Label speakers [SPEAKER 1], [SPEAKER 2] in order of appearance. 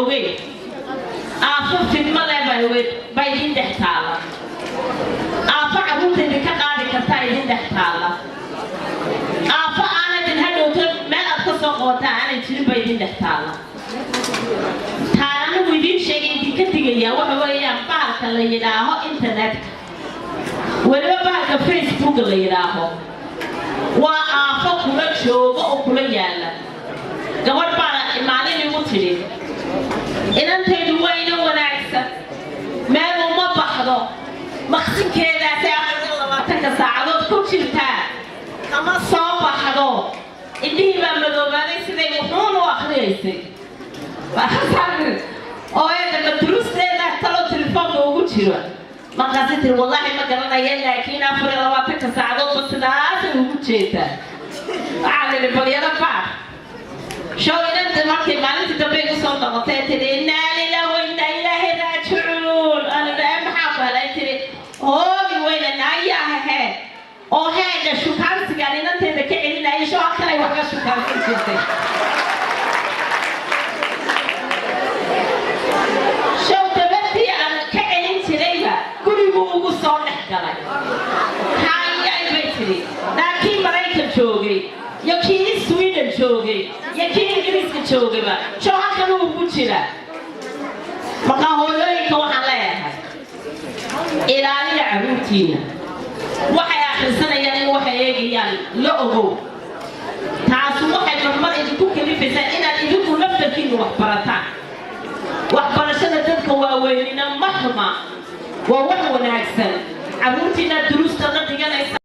[SPEAKER 1] Ogeyn aafo fidmo leh baa idin dhex taala. Aafo carruurta idinka qaadi kartaa idin dhex taala. Aafo aanadin hadhowto meel aad ka soo qabataa aanay jirin baa idin dhex taala. Taan anigu idiin sheegay, idinka digayaa, waxa weeyaan bahalka la yidhaaho internetka, weliba bahalka Facebook la yidhaaho. Waa aafo kula joogo oo kula yaala. Gabadh baana maalin igu tidhi, "Inantaydu wayna wanaagsan, meel uma baxdo, maqsinkeedaasay 24-ka saacadood ku jirtaa, kama soo baxdo, indhihii baa madoobaaday siday wuxuun u akhriyaysay." Oo eeda ma durusteeda talo telefoonka ugu jiro? Markaasay tiri, "Wallaahi ma garanaya, laakiin 24-ka saacadoodba sidaasay ugu jeedaa." Waxaa la yidhi, "Balyaro baar show." Inanta markay maalintii dambe igu soo noqotay, tiri, "Innaa lillahi wa innaa ilaahi raajicuun." Aan idhi, "Maxaa ku helay?" Tiri, "Hoogi weyna naayaha hee oo heega shukaansigaan inanteeda ka celinayay, show halkanay wax ka shukaansan jirtay. Show dabadii aan ka celin jirayba guriguu ugu soo dhex galay." "Hayay," bay tidhi, "laakiin Maraykan joogay iyo kii Sweden joogay iyo kii Ingiriiska joogayba show halkan uu ugu jira." Markaa hooyooyinka waxaan leeyahay, ilaaliya carruurtiina. Waxay akhrisanayaan in waxay eegayaan la ogow. Taasi waxay marmar idinku kalifaysaa inaad idinku naftarkiinu wax barataan. Waxbarashada dadka waaweynina ma xuma, waa wax wanaagsan. Carruurtiinaad duruusta la dhiganaysa.